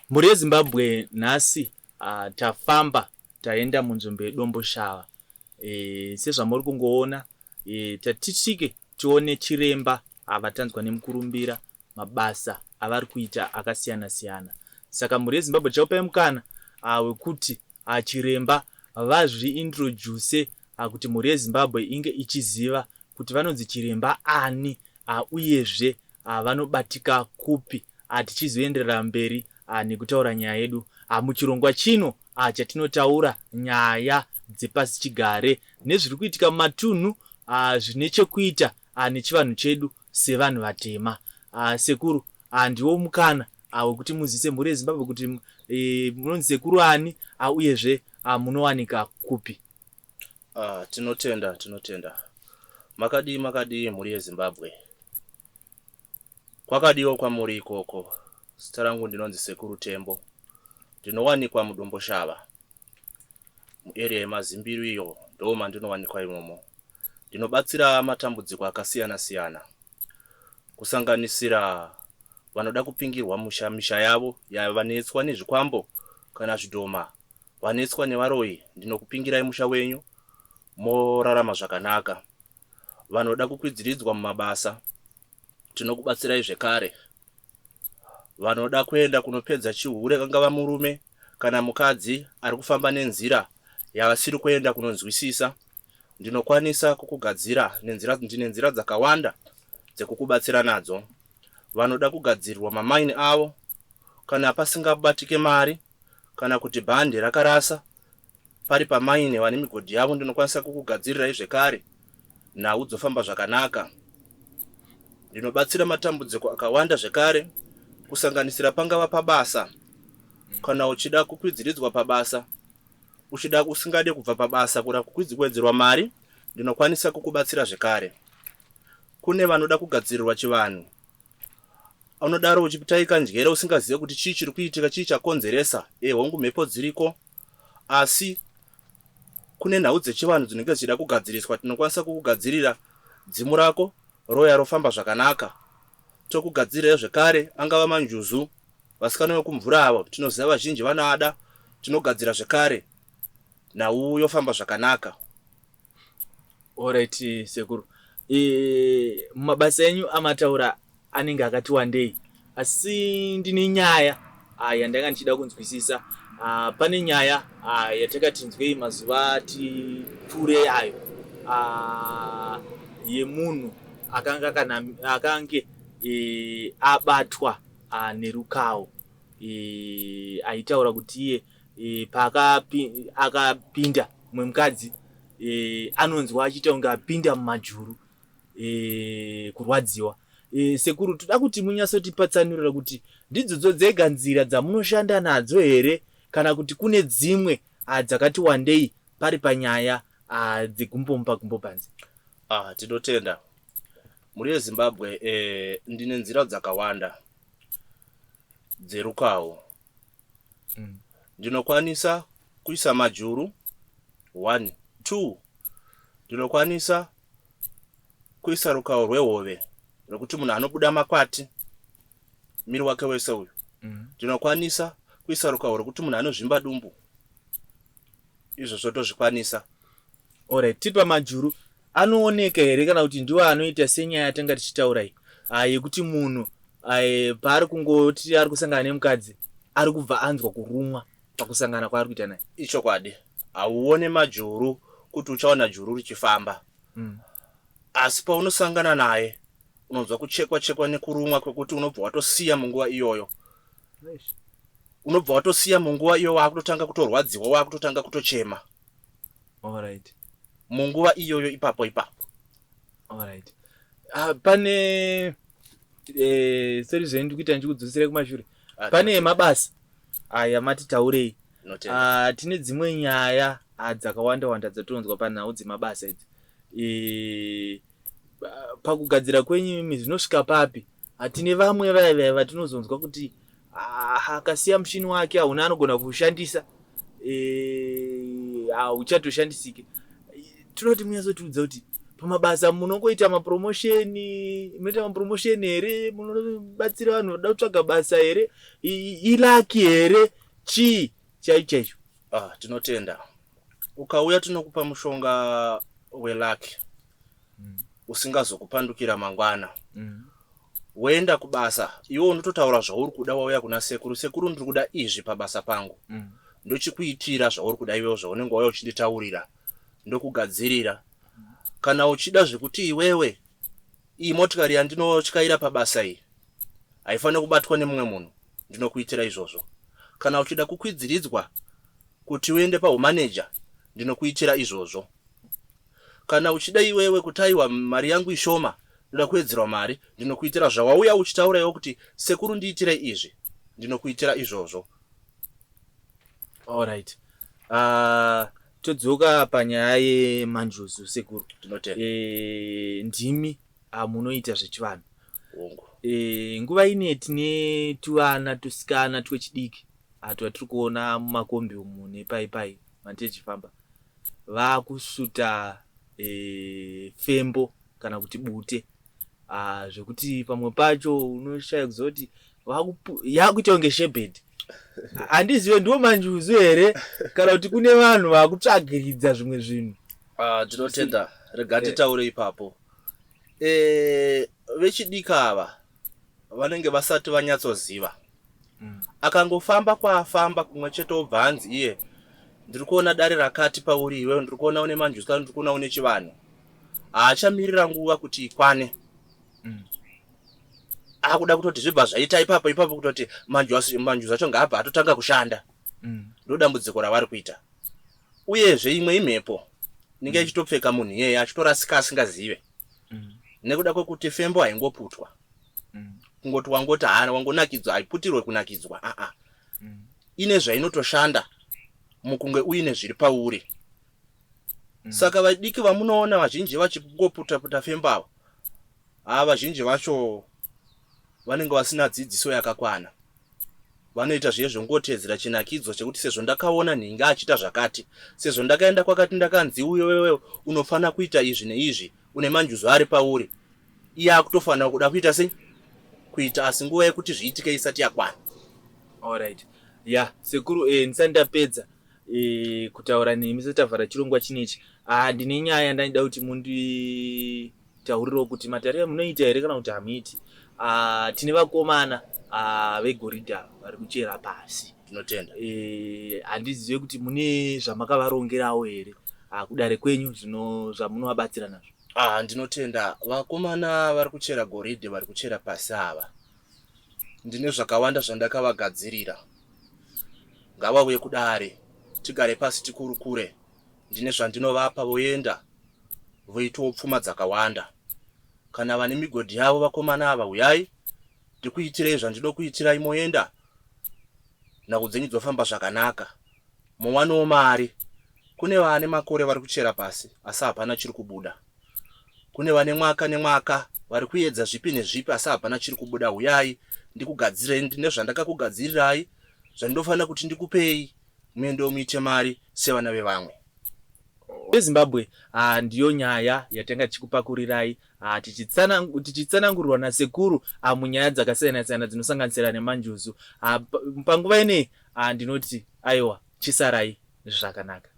Mhuri yeZimbabwe nhasi tafamba taenda munzvimbo yeDomboshava. Sezvamuri kungoona tatisvike tione chiremba vatanzwa nemukurumbira mabasa avari kuita akasiyana siyana. Saka mhuri yeZimbabwe tichakupai mukana wekuti chiremba vazviintroduce kuti mhuri yeZimbabwe inge ichiziva kuti vanonzi chiremba ani uyezve vanobatika kupi tichizoenderera mberi nekutaura nyaya yedu muchirongwa chino chatinotaura nyaya dzepasichigare nezviri kuitika mumatunhu zvine chekuita nechivanhu chedu sevanhu vatema. Sekuru, ndiwo mukana wekuti muzivise mhuri yeZimbabwe kuti munonzi sekuru ani uyezve munowanika kupi. Tinotenda, tinotenda. Makadii, makadii mhuri yeZimbabwe? Kwakadiwa kwamuri ikoko. Zita rangu ndinonzi Sekuru Tembo. Ndinowanikwa muDomboshava. Muarea yeMazimbiru iyo ndo mandinowanikwa imomo. Ndinobatsira matambudziko akasiyana siyana. Kusanganisira vanoda kupingirwa musha misha yavo yavanetswa nezvikwambo kana zvidhoma, vanetswa nevaroyi, ndinokupingirai musha wenyu morarama zvakanaka. Vanoda kukwidziridzwa mumabasa tinokubatsirai zvekare. Vanoda kuenda kunopedza chihure kangava murume kana mukadzi ari kufamba nenzira yavasiri kuenda kunonzwisisa, ndinokwanisa kukugadzira nenzira, ndine nzira dzakawanda dzekukubatsira nadzo. Vanoda kugadzirirwa mamaini avo kana pasingabatike mari kana kuti bhandi rakarasa pari pamaini vane migodhi yavo, ndinokwanisa kukugadzirirai zvekare nhau dzofamba zvakanaka. Ndinobatsira matambudziko akawanda zvekare kusanganisira pangava pabasa kana uchida kukwidziridzwa pabasa, uchida usingade kubva pabasa kuda kuwedzerwa mari, ndinokwanisa kukubatsira zvekare. Kune vanoda kugadzirirwa chivanhu, unodaro uchitaika njere usingazive kuti chii chiri kuitika, chii chakonzeresa. Hongu mhepo dziriko, asi kune nhau dzechivanhu dzinenge dzichida kugadziriswa, tinokwanisa kukugadzirira dzimu rako roya rofamba zvakanaka. Tokugadzirirai zvekare angava manjuzu, vasikana vekumvura avo tinoziva vazhinji vanoada, tinogadzira zvekare nhau yofamba zvakanaka. Alright sekuru, mumabasa enyu amataura anenge akati wandei, asi ndine nyaya yandanga ndichida kunzwisisa. Pane nyaya yatakatinzwei mazuva atipfuure ayo yemunhu akanga kana akange abatwa nerukawo, aitaura kuti iye paakapinda mumwe mukadzi anonzwa achiita kunge apinda mumajuru, kurwadziwa. Sekuru, toda kuti munyatsotipatsanurira kuti ndidzodzo dzega nzira dzamunoshanda nadzo here kana kuti kune dzimwe dzakati wandei pari panyaya dzegumbo mupa gumbo panze? Tinotenda mhuri yeZimbabwe. Ndine nzira dzakawanda dzerukawo. Ndinokwanisa kuisa majuru 1, 2, ndinokwanisa kuisa rukawo rwehove rwekuti munhu anobuda makwati miri wake wese uyu. Ndinokwanisa kuisa rukawo rwekuti munhu anozvimba dumbu, izvozvo tozvikwanisa. Alright, tiri pamajuru anooneka here kana kuti ndiwo anoita senyaya yatanga tichitaura iyi yekuti munhu paari kungoti ari kusangana nemukadzi ari kubva anzwa kurumwa pakusangana kwaari kuita naye? Ichokwadi, hauone majuru kuti uchaona juru richifamba, asi paunosangana naye unonzwa kuchekwa chekwa nekurumwa kwekuti unobva watosiya munguva iyoyo. Unobva watosiya munguva iyo, waakutotanga kutorwadziwa, waakutotanga kutochema. Munguva iyoyo ipapo ipapo. Alright. Pane sorry zvenyu ndikuita ndichikudzosera kumashure. Pane mabasa aya mati taurei. Tine dzimwe nyaya dzakawanda wanda dzatinonzwa panhau dzemabasa idzi. Pakugadzira kwenyu imi zvinosvika papi? Tine vamwe vaya vaya vatinozonzwa kuti akasiya mushini wake hauna anogona kuushandisa, hauchatoshandisiki. Tinoti munyatsotiudza kuti Pamabasa munongoita mapromosheni, munoita mapromosheni here? Munobatsira vanhu vanoda kutsvaga basa here? Ilaki here? Chii chaicho chaicho? Ah, tinotenda. Ukauya tinokupa mushonga welucky usingazokupandukira mangwana. Woenda kubasa, iwe unototaura zvauri kuda wauya kuna sekuru. Sekuru, ndiri kuda izvi pabasa pangu. Ndochikuitira zvauri kuda iwewe, zvaunenge wauya uchinditaurira, ndokugadzirira. Kana uchida zvekuti iwewe iyi motikari yandinotyaira pabasa iyi haifaniri kubatwa nemumwe munhu, ndinokuitira izvozvo. Kana uchida kukwidziridzwa kuti uende pahumaneja, ndinokuitira izvozvo. Kana uchida iwewe kuti aiwa mari yangu ishoma, ndoda kuwedzerwa mari, ndinokuitira zvawauya uchitaura iwe kuti sekuru ndiitire izvi, ndinokuitira izvozvo. Alright. Todzoka panyaya yemanjuzu sekuru. Tinotenda. Ndimi munoita zvechivanhu. Hongu. Nguva ine tine tuvana tusikana twechidiki twatiri kuona mumakombi umu nepai pai mati tichifamba vakusvuta fembo kana kuti bute, zvekuti pamwe pacho unoshaya kuziva kuti yakuita kunge shebhedi. Handizive ndiwo manjuzu here kana kuti kune vanhu vakutsvagiridza zvimwe zvinhu. Tinotenda. Rega titaure ipapo. Vechidiki ava vanenge vasati vanyatsoziva. Akangofamba kwaafamba kumwe chete obva anzi iye ndiri kuona dare rakati pauri iwewe, ndiri kuona une manjuzu kana ndiri kuona une chivanhu. Haachamirira nguva kuti ikwane. Akuda kutoti zvibva zvaita ipapo ipapo, kutoti manjuzu acho ngaabva atotanga kushanda. Ndo dambudziko ravari kuita. Uyezve imwe imhepo inenge ichitopfeka munhu iyeye achitorasika asingazive. Nekuda kwekuti fembo haingoputwa. Kungoti wangoti haana wangonakidzwa, haiputirwe kunakidzwa. Aa. Ine zvainotoshanda mukunge uine zviri pauri. Saka vadiki vamunoona vazhinji vachingoputa-puta fembo ava, haa vazhinji vacho vanenge vasina dzidziso yakakwana. Vanoita zviye zvongotedzera chinakidzo chekuti sezvo ndakaona nhingi achiita zvakati, sezvo ndakaenda kwakati ndakanzi iwewe unofana kuita izvi neizvi, une manjuzu ari pauri. Iye akutofanira kuda kuita sei? Kuita, asi nguva yekuti zviitike isati yakwana. Alright. Ya, sekuru, ndisati ndapedza kutaura nemi setavhara chirongwa chinechi, ndine nyaya yandaida kuti munditaurirewo kuti matare munoita here kana kuti hamuiti. Tine vakomana vegoridhe ava vari kuchera pasi. Tinotenda. Handizive kuti mune zvamakavarongerawo here kudare kwenyu zvino zvamunovabatsira nazvo. Ndinotenda. Vakomana vari kuchera goridhe vari kuchera pasi ava, ndine zvakawanda zvandakavagadzirira. Ngavauye kudare tigare pasi tikurukure. Ndine zvandinovapa voenda voitawo pfuma dzakawanda. Kana vane migodhi yavo vakomana ava, uyai ndikuitirei zvandinokuitirai, moenda nhau dzenyu dzofamba zvakanaka, muwanewo mari. Kune vane makore vari kuchera pasi asi hapana chiri kubuda. Kune vane mwaka nemwaka vari kuedza zvipi nezvipi asi hapana chiri kubuda. Uyai ndikugadzirei, ndine zvandakakugadzirirai zvandinofanira kuti ndikupei muendewo muite mari sevana vevamwe. VeZimbabwe, ndiyo nyaya yatanga tichikupakurirai, tichitsanangurirwa nasekuru munyaya dzakasiyana siyana dzinosanganisira nemanjuzu. Panguva ineyi ndinoti aiwa, chisarai zvakanaka.